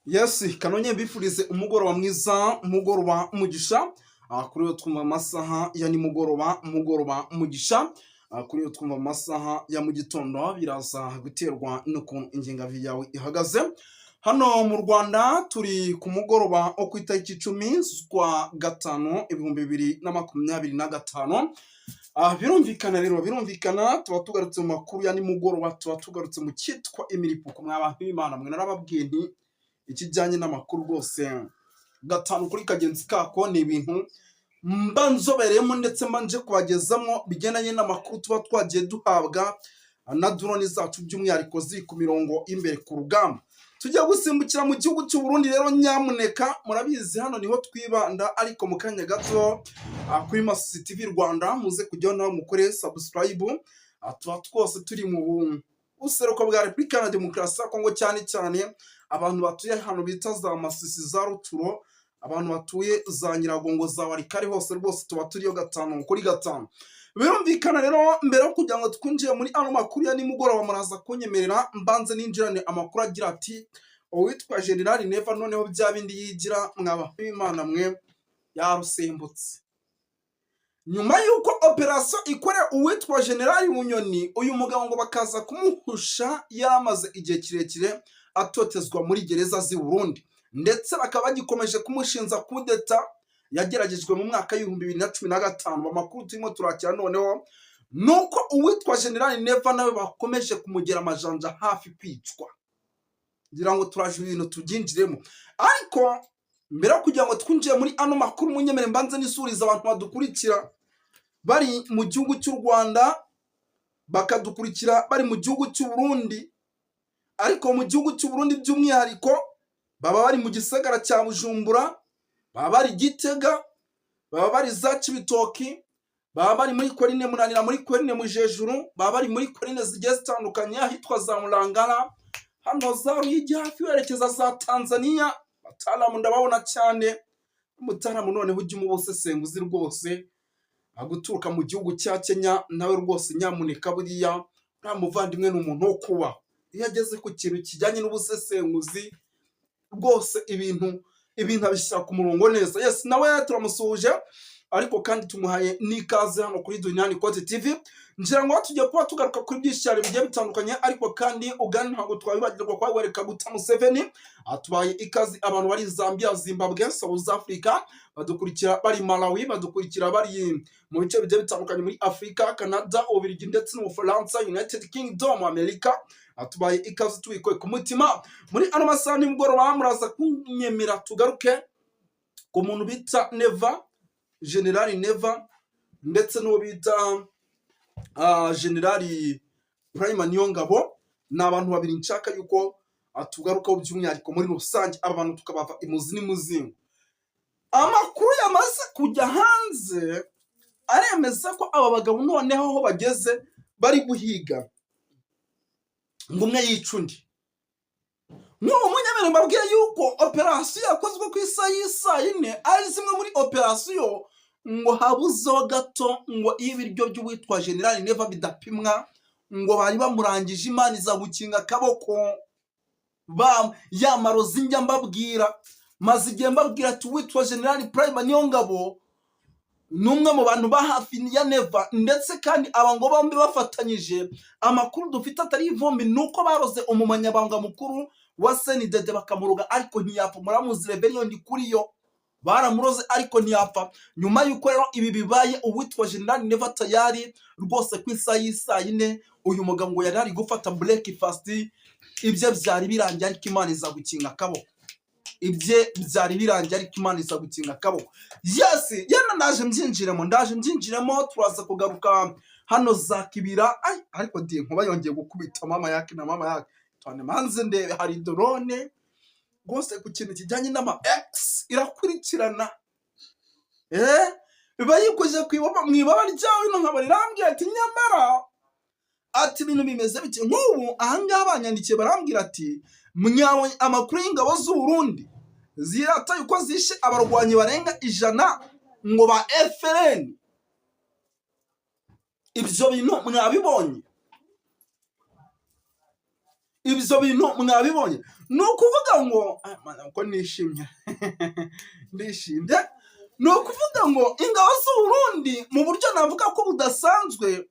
Yes, kanonye mbifurize umugoroba mwiza, umugoroba umugisha. Kuri yo twumva amasaha ya nimugoroba, umugoroba umugisha. Kuri yo twumva amasaha ya mu gitondo, biraza guterwa n'ukuntu ingengabihe yawe ihagaze. Hano mu Rwanda turi ku mugoroba wo ku itariki 10 z'ukwa gatanu 2025. Birumvikana rero, birumvikana tuba tugarutse mu makuru ya nimugoroba, tuba tugarutse mu cyitwa imiripuko. Mwa bantu b'Imana mwe, narababwiye nti ikijyanye n'amakuru rwose gatanu kuri kagenzi kako ni ibintu mba nzobereyemo, ndetse mba nje kubagezamo bigendanye n'amakuru tuba twagiye duhabwa na drone zacu, by'umwihariko ziri ku mirongo y'imbere ku rugamba. Tujya gusimbukira mu gihugu cy'u Burundi rero, nyamuneka, murabizi hano niho twibanda, ariko mu kanya gato kuri Masisi TV Rwanda muze kujyaho nawe mukore subscribe. Tuba twose turi mu buseruko bwa Repubulika ya Demokarasi ya Kongo, cyane cyane abantu batuye ahantu bita za Masisi, za Ruturo, abantu batuye za Nyiragongo, za Warikare, hose rwose tuba turiyo gatanu kuri gatanu. Birumvikana rero, mbere yo kugira ngo twinjire muri ano makuru ya nimugoroba, muraza kunyemerera mbanze ninjirane amakuru agira ati: uwitwa General Neva noneho bya bindi yigira, mwaba b'Imana mwe, yarusimbutse. Nyuma y'uko operasiyo ikorewe uwitwa General Bunyoni, uyu mugabo ngo bakaza kumuhusha, yari amaze igihe kirekire atotezwa muri gereza z'i Burundi, ndetse bakaba bagikomeje kumushinja kudeta yageragejwe mu mwaka w'2015. Amakuru turimo turakira noneho ni uko uwitwa General Neva nawe bakomeje kumugera amajanja hafi kwicwa. Ngira ngo turaje ibintu tubyinjiremo, ariko mbere yo kugira ngo twinjire muri ano makuru, munyemere mbanze nisuriza abantu badukurikira bari mu gihugu cy'u Rwanda, bakadukurikira bari mu gihugu cy'u Burundi, ariko mu gihugu cy'u Burundi by'umwihariko baba bari mu gisagara cya Bujumbura, baba bari Gitega, baba bari za Cibitoki, baba bari muri korine Munanira, muri korine Mujejuru, baba bari muri korine zigiye zitandukanye, ahitwa za Murangara, hano za Ruyigi, hafi werekeza za Tanzania. Bataramu ndababona cyane. Umutaramu noneho ujya umubusesenguzi rwose guturuka mu gihugu cya Kenya nawe rwose, nyamuneka, buriya uriya muvandimwe ni umuntu wo kubaho. Iyo ageze ku kintu kijyanye n'ubusesenguzi rwose, ibintu abishyira ku murongo neza. Yes, nawe turamusuhuje, ariko kandi tumuhaye n'ikaze hano kuri Duniyani Kote TV. Ngira ngo tugiye kuba tugaruka kuri byinshi cyane bigiye bitandukanye, ariko kandi Uganda ntabwo twabibagirwa kwawereka Guta Museveni. Tubaye ikaze abantu bari Zambia, Zimbabwe, South Africa, badukurikira bari Malawi, badukurikira bari mu bice bigiye bitandukanye muri Afurika, Canada, Ububiligi ndetse n'Ubufaransa, United Kingdom, Amerika. Tubaye ikaze tubikoye ku mutima. Muri ano masaha nimugoroba muraza kunyemera tugaruke ku muntu bita Neva, Generali Neva, ndetse n'uwo bita Generali Prime Niyongabo. Ni abantu babiri nshaka yuko tugarukaho by'umwihariko muri rusange, aba bantu tukabava imuzi n'imuzingo. Amakuru yamaze kujya hanze aremeza ko aba bagabo noneho aho bageze bari guhiga ngo umwe yice undi. Nk'ubu munyemere mbabwiye yuko operasiyo yakozwe ku isaha y'isaa yine ari zimwe muri operasiyo ngo habuzeho gato ngo iyo ibiryo by'uwitwa Generali Neva bidapimwa ngo bari bamurangije. Imana iza gukinga akaboko. Ba ya marozi njya mbabwira, maze igihe mbabwira ati uwitwa Generali Prime Niyongabo ni umwe mu bantu ba hafi ya Neva, ndetse kandi aba ngo bombi bafatanyije. Amakuru dufite atari ivumbi ni uko baroze umunyamabanga mukuru wa CNDD bakamuroga ariko ntiyapfa. Muramuzi Reverien Ndikuriyo, baramuroze ariko ntiyapfa. Nyuma y'uko rero ibi bibaye, uwitwa General Neva tayari rwose ku isaha y'isaa yine uyu mugabo ngo yari ari gufata breakfast, ibye byari birangiye, ariko Imana iza gukinga akaboko. Ibye byari birangiye, ariko Imana iza gukinga akaboko. Yes, yenda ndaje mbyinjiremo, ndaje mbyinjiremo. Turaza kugaruka hano za Kibira. Ay, ariko diye nkuba yongeye gukubita mama yake na mama yake twane manze ndebe. Hari drone rwose ku kintu kijyanye n'ama X irakurikirana, biba yikoze ku ibaba, mu ibaba ryawe ino nkabona irambwira ati nyamara ati ibintu bimeze bike. Nk'ubu ahangaha banyandikiye barambwira ati: mwabonye amakuru y'ingabo z'u Burundi zirata yuko zishe abarwanyi barenga 100 ngo ba FLN? Ibyo bintu mwabibonye? Ibyo bintu mwabibonye? Ni ukuvuga ngo, ah, mana, uko nishimye, ndishimye. Ni ukuvuga ngo ingabo z'Uburundi, mu buryo navuga ko budasanzwe,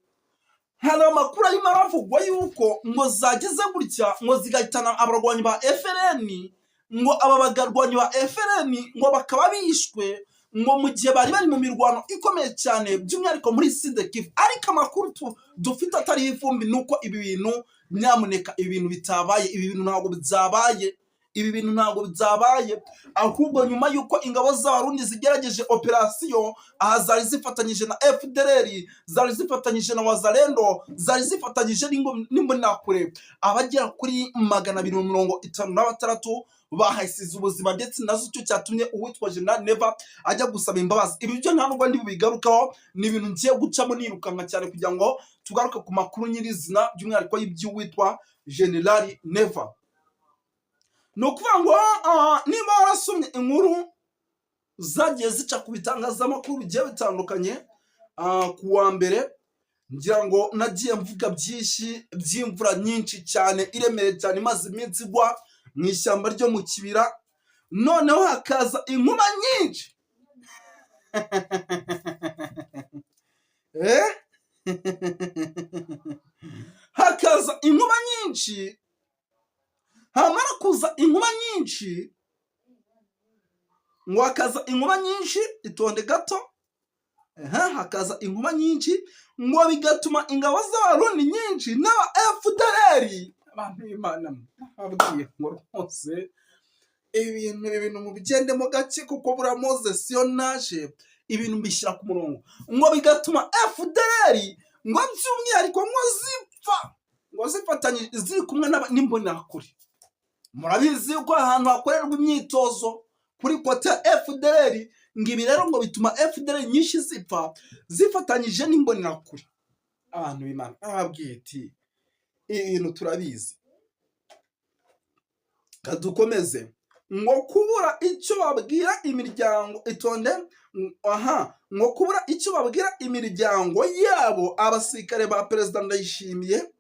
hari amakuru arimo aravugwa yuko ngo zagize gutya ngo zigahitana abarwanyi ba FLN, ngo aba bagarwanyi ba FLN ngo bakaba bishwe ngo mu gihe bari bari mu mirwano ikomeye cyane, by'umwihariko muri Sud Kivu. Ariko amakuru dufite atariho ivumbi ni uko ibi bintu, nyamuneka, ibi bintu bitabaye, ibi bintu ntabwo byabaye, ibi bintu ntabwo byabaye. Ahubwo nyuma y'uko ingabo z'Abarundi zigerageje operasiyo aha, zari zifatanyije na FDLR, zari zifatanyije na Wazalendo, zari zifatanyije n'Imbonerakure, abagera kuri 256 bahasize ubuzima, ndetse nazo cyo cyatumye uwitwa General Neva ajya gusaba imbabazi. Ibi byo nta nubwo ndi bubigarukaho, ni ibintu ngiye gucamo nirukanka cyane kugira ngo tugaruke ku makuru nyirizina, by'umwihariko y'iby'uwitwa General Neva. Ni ukuvuga ngo niba warasomye inkuru zagiye zica ku bitangazamakuru bigiye bitandukanye, ku wa mbere ngira ngo nagiye mvuga byinshi by'imvura nyinshi cyane iremereye cyane imaze iminsi igwa mu ishyamba ryo mu Kibira, noneho hakaza inkuba nyinshi. Eh? Hakaza inkuba nyinshi, hamara kuza inkuba nyinshi, ngo hakaza inkuba nyinshi, itonde gato, aha, hakaza inkuba nyinshi ngo bigatuma ingabo z'Abarundi nyinshi n'aba FDLR. Abantu b'Imana, babwiye ngo rwose ibi bintu mubigendemo gake, kuko buriya Moses iyo naje ibintu mbishyira ku murongo. Ngo bigatuma FDLR ngo by'umwihariko ngo zipfa ngo zifatanyije ziri kumwe n'Imbonerakure. Murabizi yuko ahantu hakorerwa imyitozo kuri côté ya FDLR, ngo ibi rero ngo bituma FDLR nyinshi zipfa zifatanyije n'Imbonerakure. Abantu b'Imana, bababwiye ati ibi bintu turabizi. Kadukomeze. Ngo kubura icyo babwira imiryango, itonde aha, ngo kubura icyo babwira imiryango yabo, abasirikare ba Perezida Ndayishimiye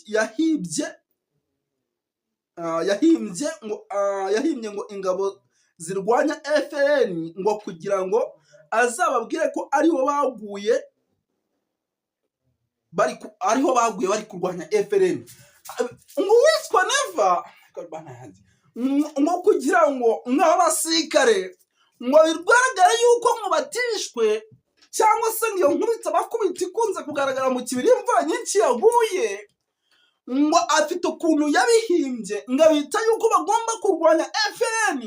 yahibye, yahimbye ngo, yahimbye ngo ingabo zirwanya FLN, ngo kugira ngo azababwire ko aribo baguye ariho baguye bari kurwanya FLN. Ngo uwitwa Neva, ngo kugira ngo nk'abasirikare ngo bigaragare yuko ngo batishwe, cyangwa se ngo iyo nkuru itabakubita ikunze kugaragara mu Kibiri, imvura nyinshi yaguye, ngo afite ukuntu yabihimbye ngo abita yuko bagomba kurwanya FLN,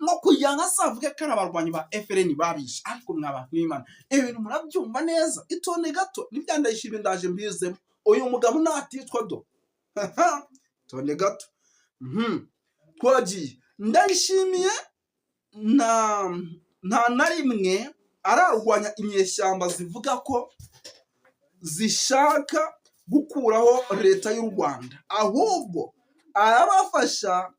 ngo kugira ngo azavuge ko ari abarwanyi ba FLN babishe. Ariko mwa bantu b'Imana, ibintu murabyumva neza? Itonde gato, n'ibya Ndayishimiye ndaje mbizemo. Uyu mugabo natitwa do, itonde gato. Twagiye. Ndayishimiye nta na rimwe ararwanya inyeshyamba zivuga ko zishaka gukuraho leta y'u Rwanda, ahubwo arabafasha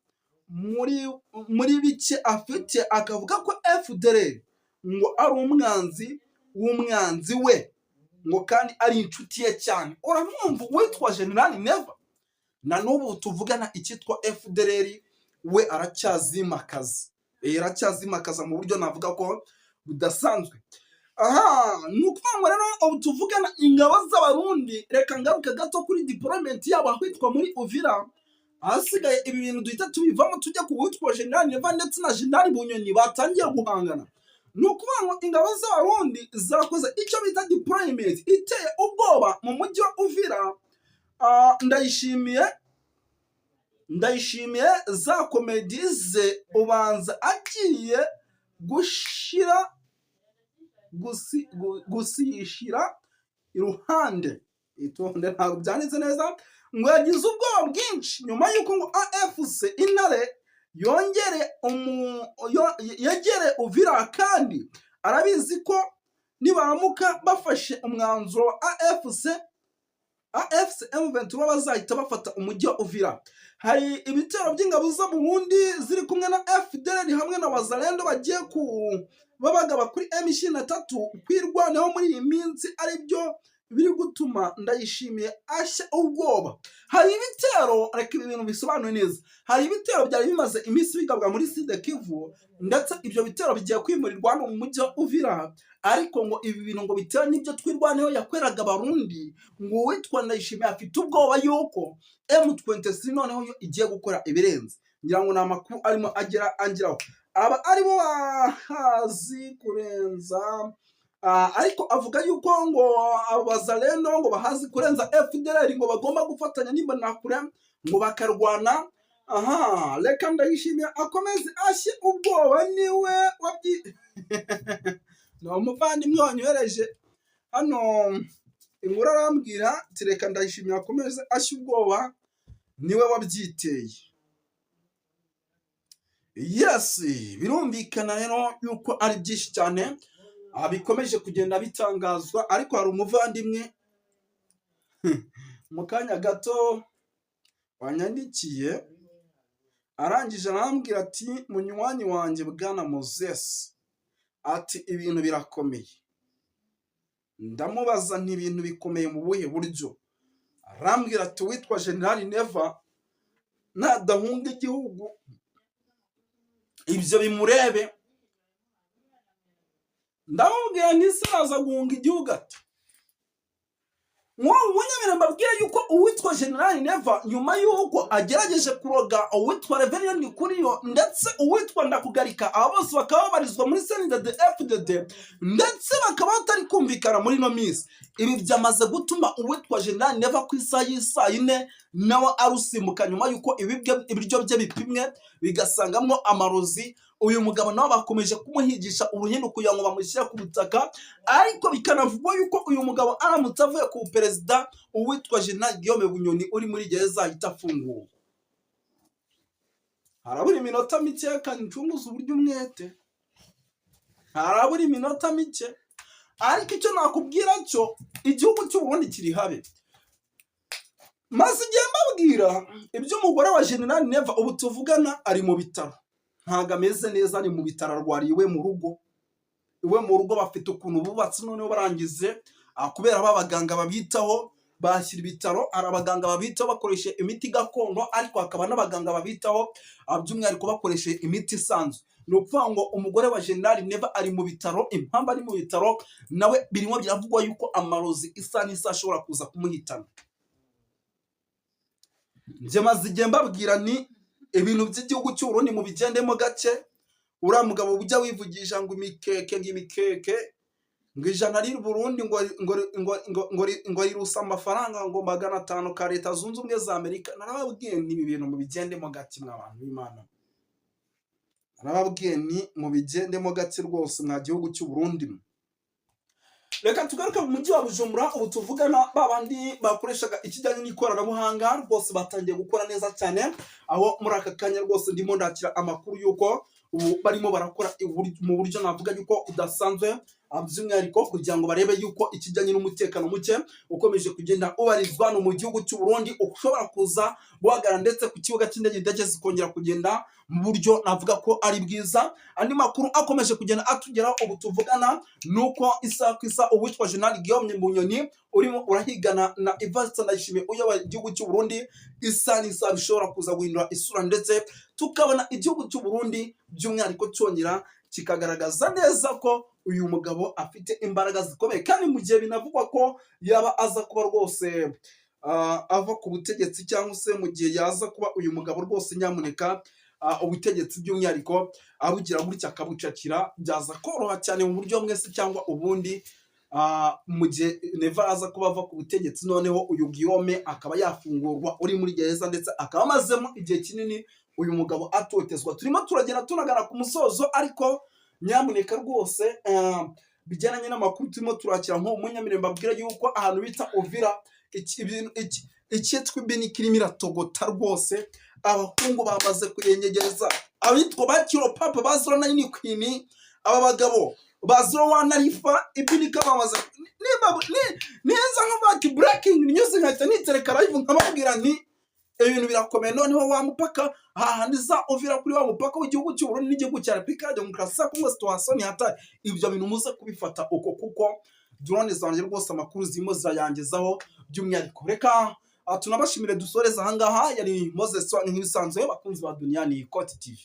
muri bike afite, akavuga ko FDLR ngo ari umwanzi w'umwanzi we, ngo kandi ari inshuti ye cyane. Uramwumva uwitwa General Neva? Na n'ubu tuvugana, icyitwa FDLR we aracyazimakaza, aracyazimakaza mu buryo navuga ko budasanzwe. Aha ni ukuvuga ngo rero ubu tuvugana ingabo z'Abarundi, reka ngaruke gato kuri deployment yabo ahitwa muri Uvira. Ahasigaye ibi bintu duhita tubivamo, tujya ku witwa General Neva ndetse na General Bunyoni batangiye guhangana. Ni ukuvuga ngo ingabo z'Abarundi zakoze icyo bita deployment iteye ubwoba mu mujyi wa Uvira. Ndayishimiye za comédie ze ubanza agiye gushira gusishira iruhande. Itonde, ntabwo byanditse neza. Ngo yagize ubwoba bwinshi nyuma y'uko ngo AFC Intare yongere yegere Uvira, kandi arabizi ko nibaramuka bafashe umwanzuro wa AFC M23 bazahita bafata umujyi wa Uvira. Hari ibitero by'ingabo z'Abarundi ziri kumwe na FDLR hamwe na Wazalendo bagiye ku babagaba kuri M23 kwirwanaho muri iyi minsi, aribyo. biri gutuma Ndayishimiye ashya ubwoba. Hari ibitero, reka ibi bintu bisobanuye neza. Hari ibitero byari bimaze iminsi bigabwa muri Sud Kivu, ndetse ibyo bitero bigiye kwimurirwa hano mu mujyi wa Uvira. Ariko ngo ibi bintu ngo bitewe n'ibyo Twirwaneho yakoreraga Abarundi, ngo uwitwa Ndayishimiye afite ubwoba yuko M23 noneho yo igiye gukora ibirenze. Ngira ngo ni amakuru arimo agera angeraho, aba aribo bahazi kurenza. Ariko avuga yuko ngo Abazalendo ngo bahazi kurenza FDLR, ngo bagomba gufatanya n'Imbonerakure ngo bakarwana. Aha reka Ndayishimiye akomeze ashye ubwoba, niwe wabyi. Ni umuvandimwe wanyohereje hano inkuru, arambwira ati: "Reka Ndayishimiye akomeze ashye ubwoba, niwe wabyiteye." Yes, birumvikana rero yuko ari byinshi cyane bikomeje kugenda bitangazwa. Ariko hari umuvandimwe mu kanya gato wanyandikiye, arangije arambwira ati: "Munywanyi wanjye bwana Moses," ati, "ibintu birakomeye." Ndamubaza nti: "Ibintu bikomeye mu buhe buryo?" Arambwira ati: "Witwa General Neva nadahunga igihugu, ibyo bimurebe." Ndamubwira nti: "Se araza guhunga igihugu?" Ati nk'ubu munyemere mbabwire yuko uwitwa General Neva, nyuma y'uko agerageje kuroga uwitwa Reverien Ndikuriyo ndetse uwitwa Ndakugarika, aba bose bakaba babarizwa muri CNDD FDD, ndetse bakaba batari kumvikana muri ino minsi, ibi byamaze gutuma uwitwa General Neva ku isaha y'isaa yine nawe arusimbuka, nyuma y'uko ibiryo bye bipimwe bigasangamo amarozi. Uyu mugabo nawe bakomeje kumuhigisha uruhindu kugira ngo bamushyire ku butaka. Ariko bikanavugwa yuko uyu mugabo aramutse avuye ku perezida, uwitwa General Guillaume Bunyoni uri muri gereza ahita afungurwa. Harabura iminota mike kandi ncunguze uburyo umwete, harabura iminota mike. Ariko icyo nakubwira cyo, igihugu cy'u Burundi kiri habi. Maze igihe mbabwira iby'umugore wa General Neva, ubu tuvugana ari mu bitaro, ntabwo ameze neza, ari mu bitaro, arwariye iwe mu rugo. Iwe mu rugo bafite ukuntu bubatse, noneho barangize kubera ba baganga babitaho bashyira ibitaro. Hari abaganga babitaho bakoresha imiti gakondo, ariko hakaba n'abaganga babitaho by'umwihariko bakoresheje imiti isanzwe. Ni ukuvuga ngo umugore wa General Neva ari mu bitaro. Impamvu ari mu bitaro, nawe birimo biravugwa yuko amarozi isa n'isa ashobora kuza kumuhitana. Njye maze igihe mbabwira ni ibintu by'igihugu cy'u Burundi mubigendemo gake. Uriya mugabo ujya wivugisha ngo imikeke, ngo imikeke, ngo 100 ry'i Burundi ngo rirusa amafaranga ngo 500 ka Leta Zunze Ubumwe za Amerika, narababwiye ni ibi bintu mubigendemo gake mwa bantu b'Imana. Narababwiye ni mubigendemo gake rwose mwa gihugu cy'u Burundi. Reka tugaruke mu mujyi wa Bujumbura. Ubu tuvugana, ba bandi bakoreshaga ikijyanye n'ikoranabuhanga rwose batangiye gukora neza cyane, aho muri aka kanya rwose ndimo ndakira amakuru y'uko ubu barimo barakora mu buryo navuga yuko udasanzwe, by'umwihariko kugira ngo barebe yuko ikijyanye n'umutekano muke ukomeje kugenda ubarizwa no mu gihugu cy'u Burundi ushobora kuza guhagarara, ndetse ku kibuga cy'indege indege zikongera kugenda mu buryo navuga ko ari bwiza. Andi makuru akomeje kugenda atugeraho ubu tuvugana ni uko isaha ku isaha uwitwa General Guillaume Bunyoni urimo urahigana na Evariste Ndayishimiye uyobora igihugu cy'u Burundi, isaha n'isaha bishobora kuza guhindura isura, ndetse tukabona igihugu cy'u Burundi by'umwihariko cyongera kikagaragaza neza ko uyu mugabo afite imbaraga zikomeye. Kandi mu gihe binavugwa ko yaba aza kuba rwose ava ku butegetsi, cyangwa se mu gihe yaza kuba uyu mugabo rwose nyamuneka ubutegetsi by'umwihariko abugira gutya akabucakira, byaza koroha cyane mu buryo bumwe se cyangwa ubundi. Mu gihe Neva aza kuba ava ku butegetsi, noneho uyu Guillaume akaba yafungurwa uri muri gereza, ndetse akaba amazemo igihe kinini uyu mugabo atotezwa. Turimo turagenda tunagana ku musozo, ariko nyamuneka rwose bijyanye n'amakuru turimo turakira nko umunyamirembe mbabwira yuko ahantu bita Uvira icyitwa ibini kirimo iratogota rwose. Abahungu bamaze kuyenyegereza, abitwa ba Kiro Papa, ba Zero Nine Queen, aba bagabo ba 01 Alpha ibinika bamaze neza nka bati breaking news, nkahita nitereka live nkababwira nti ibintu birakomeye. Noneho wa mupaka hahandi za Uvira, kuri wa mupaka w'igihugu cy'u Burundi n'igihugu cya Repubulika ya Demokarasi ya Kongo, situation ni hatari. Ibyo bintu muze kubifata uko, kuko Drone zanjye rwose amakuru zirimo zirayangezaho by'umwihariko. Reka tunabashimire, dusoreze ahangaha. Yari Moses Wanyu nk'ibisanzwe, bakunzi ba Duniani Koti TV.